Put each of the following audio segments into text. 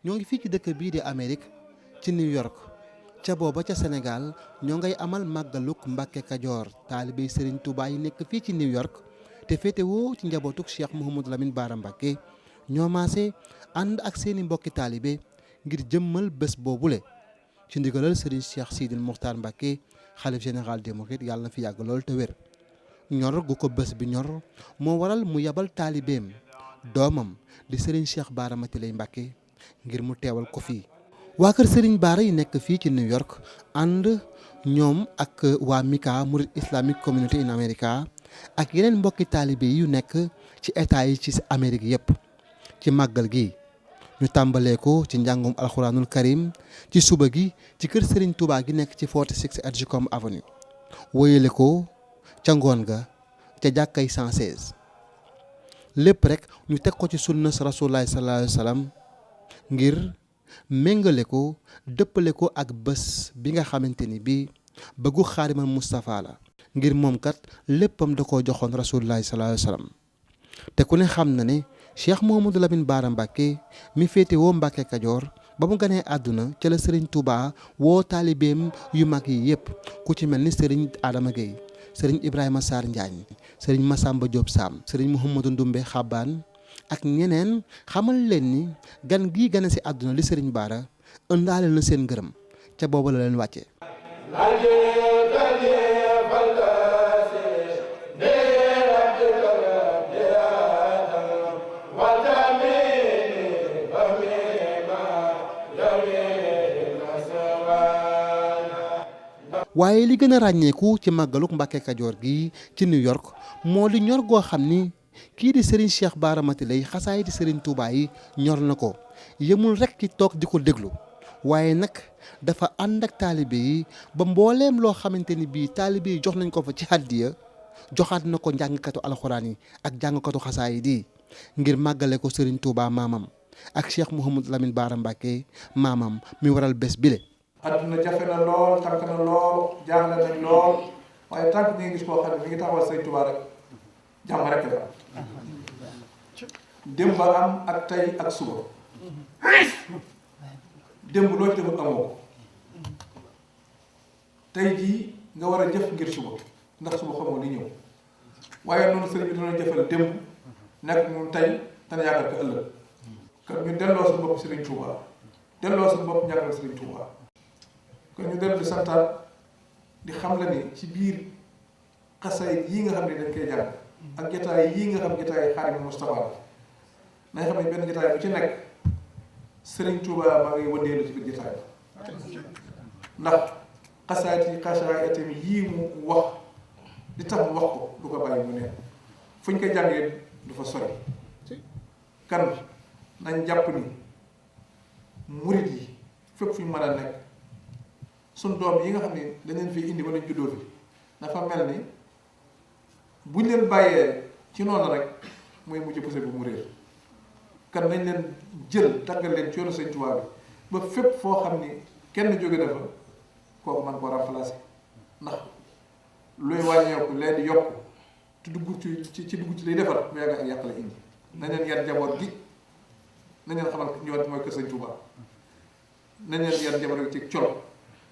ñoo ngi fii ci dëkk bii di Amérique ci New York ca booba ca Sénégal ñoo ngay amal màggaluk Mbacké Cajoor taalibey Serigne Touba yi nekk fii ci New York te féetewoo ci njabootuk Cheikh Mouhamadou Lamine Bara Mbacké ñoo maase ànd ak seeni mbokki taalibe ngir jëmmal bés boobule ci ndigalal Serigne Cheikh Sidil Mokhtar Mbacké Khalif Général de Mourides yàlla na fi yàgg lool te wér ñor gu ko bés bi ñor moo waral mu yabal taalibeem doomam di Serigne Cheikh Bara Maty Lèye Mbacké ngir mu teewal ko fii. waa kër Serigne Bara yi nekk fii ci New York ànd ñoom ak waa MICA Mouride Islamic Communauté in America ak yeneen mbokki taalibe yu nekk ci état yi ci Amérique yépp ci màggal gi ñu tàmbalee ko ci njàngum alxuraanul karim ci suba gi ci kër Serigne Touba gi nekk ci 46 Edgecombe Avenue wóyale ko ca ngoon ga ca jàkkay 116 lépp rek ñu teg ko ci sunna Rasulullah sallallahu alayhi wa sallam ngir méngale ko dëppale ko ak bés bi nga xamante ni bii bëggu xaadimal Moustapha la ngir moom kat léppam da koo joxoon Rasulullah sallallahu alayhi wa sallam te ku ne xam na ne Cheikh Mouhamadou Lamine Bara Mbacké mi féete woo Mbacké Cajoor ba mu ganee àdduna ca la Serigne Touba woo taalibeem yu mag yi yëpp ku ci mel ni Serigne Adama Gueye Serigne Ibrahima Sarr Njaañ Serigne Massamba Diop Sam Serigne Mouhamadou Ndoumbé Xabaan ak ñeneen xamal leen ni gan gii gane si àdduna li Serigne Bara ëndaale na seen ngërëm ca booba la leen wàcce waaye li gën a ràññeeku ci màggaluk Mbacké Cajoor gi ci New York moo di ñor goo xam ni kii di Serigne Cheikh Bara Maty Lèye xasaay di Serigne Touba yi ñor na ko yemul rek ci toog di ko déglu waaye nag dafa ànd ak taalibe yi ba mbooleem loo xamante ni bii taalibe yi jox nañ ko fa ci hàddiya joxaat na ko njàngkatu alxuraan yi ak jàngkatu xasaay di ngir màggale ko Serigne Touba maamam ak Cheikh Mouhamadou Lamine Bara Mbacké maamam mi waral bés bile. adduna jafe na lool tànk na lool jaaxle nañ lool waaye tànk ñi ngi gis koo xam ne mi ngi taxawal Serigne Touba rek jàmm rek la démb am ak tey ak suba démb loo ci defut amoo tey jii nga war a jëf ngir suba ndax suba xamoo li ñëw waaye noonu sëriñ bi dina jëfal démb nekk moom tey dana yaakaar ko ëllëg kon ñu delloo suñu bopp Serigne Touba delloo suñu bopp ñàkkal Serigne Touba kon ñu dellu di santaat di xam la ni ci biir xasay yii nga xam ne dañ koy jàng ak jotaay yii nga xam jotaay Xaadimu Mustafaa nañ xam ne benn jotaay bu ci nekk Serigne Touba maa ngi wëndeelu ci biir jotaay ndax xasaayati yii mu wax li tax mu wax ko du ko bàyyi mu ne fu ñu koy jàngee du fa sori kan nañ jàpp ni murit yi fépp fu ñu mën a nekk suñ doom yi nga xam ne dañ leen fi indi wala ñu juddoo fi dafa mel ni buñ leen bàyyee ci noonu rek mooy mujj poussé bu mu réer kan nañ leen jël tàggal leen ci yoonu Sëñ Tuubaa bi ba fépp foo xam ni kenn jóge dafa kooku man koo remplacer ndax luy wàññeeku leen di yokk te dugg ci dugg ci lay defar bu yàgg ak yàq la indi nañ leen yar njaboot gi nañ leen xamal njaboot mooy kër Sëñ Tuubaa nañ leen yar njaboot gi ci col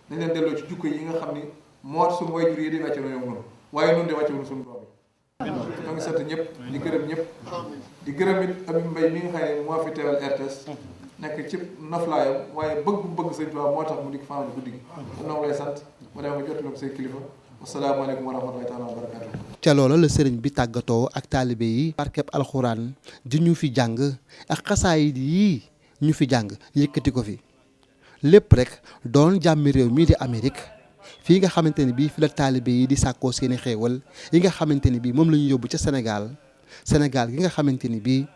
nañ leen delloo ci jukko yi nga xam ni moo suñu waajur yi di wàcce na ñoom noonu waaye noonu de wàcce woon suñu doom yi ñoo ngi sant ñëpp di gërëm ñëpp di gërëm it Abibou Mbaye mi nga xam ne moo fi teewal RTS nekk ci noflaayam waaye bëgg Sëñ Tuubaa moo tax mu di ko faam di guddi gi kon noo lay sant mu dem nga jottali ko say kilifa asalaamaaleykum wa rahmatulahi taala wa barakaatu. ca loola la sëriñ bi tàggatoo ak taalibe yi barkeb alxuraan di ñu fi jàng ak xasaayid yi ñu fi jàng yëkkati ko fi lépp rek doon jàmmi réew mii di Amérique fii nga xamante ni bii fi la taalibe yi di sàkkoo seeni xéewal yi nga xamante ni bii moom la ñu yóbbu ca Sénégal gi nga xamante ni bii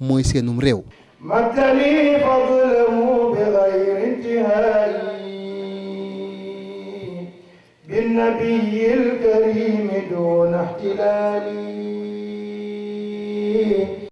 mooy seenum réew. maktali fadlahu bi ghayri intihai bin nabiyil karim duna ihtilali